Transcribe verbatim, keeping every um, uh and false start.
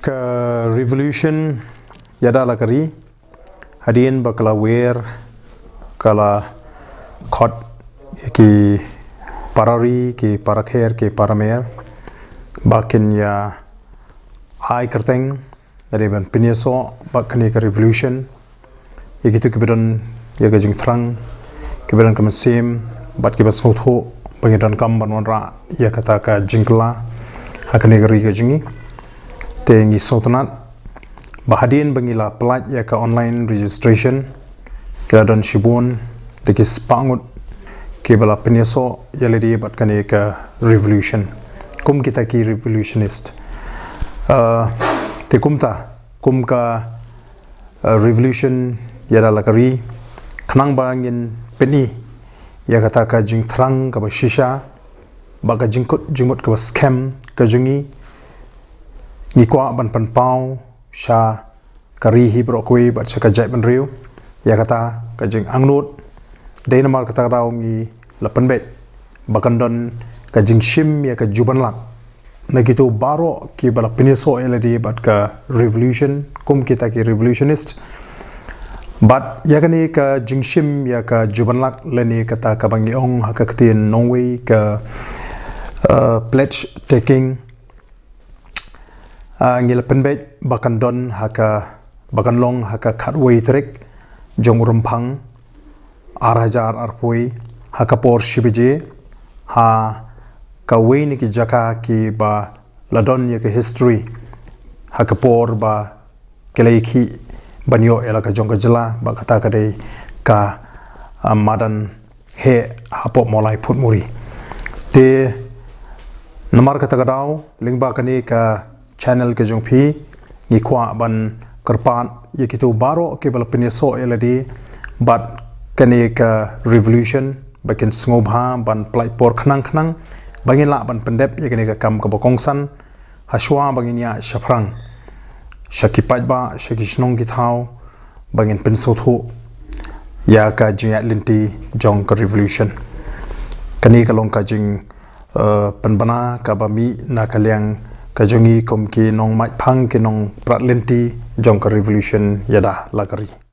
Ka revolution ïada la ka ri, hadien ba ka la wer, ka la khot ïa ki para ri, ki para kher, ki para mer, ba kin ïa ai kyrteng lane ban pynïasoh bad kane ka revolution ïa kito kiba don ïa ka jingthrang, kiba don ka mynsiem bad kiba sngewthuh ba ngi donkam ban wanrah ïa kata ka jingkylla ha kane ka ri ka jong ngi. Te ngi sngewtynnat ba hadien ba ngi la pynlait ïa ka online registration, ki la don shibun da ki spah ngut kiba la pynïasoh ïa lade bad kane ka revolution kum kita ki revolutionist. Ah, te kumta, kum ka, ah, revolution ïada la ka ri, khnang ba ngin pyni ïa kata ka jingthrang kaba shisha bad ka jingkut jingmut kaba skhem ka jong ngi, ngi kwah ban pynpaw sha ka ri hi baroh kawei bad sha ka jaitbynriew ïa kata ka jingangnud. Dei namar kata ka daw ngi la pynbeit ba kan don ka jingshim ïa ka jubanlak na kito baroh kiba la pynïasoh ïa lade bad ka revolution kum kita ki revolutionist. Bad ïa kane ka jingshim ïa ka jubanlak lane kata kaba ngi ong ha ka ktien nongwei ka, uh, pledge taking, ah, ngi la pynbeit ba kan don ha ka, ba kan long ha ka khatwei tarik jong u Rymphang ar hajar arphew wei, ha ka por shi baje, ha kawei na ki jaka kiba la don ïa ka history ha ka por ba ki la ïakhih ban ïoh ïa la ka jong ka jylla, ba kata ka dei ka, ah, madan heh hapoh Mawlai Phutmuri. Te namar kata ka daw, lyngba kane ka channel ka jong phi, ngi kwah ban kyrpad ïa kito baroh kiba la pynïasoh ïa lade bad kane ka revolution ba kin sngewbha ban pynlait por khnang khnang ba ngin lah ban pyndep ïa kane ka kam kaba kongsan, hashwa ba ngin ïaid shaphrang sha ki paidbah, sha ki shnong ki thaw, ba ngin pynsngewthuh ïa ka jingïaid lynti jong ka revolution. Kane ka long ka jing, eh, pynbna kaba mih na ka liang ka jong ngi kum ki nongmaitphang, ki nongprat lynti jong ka revolution ïada la ka ri.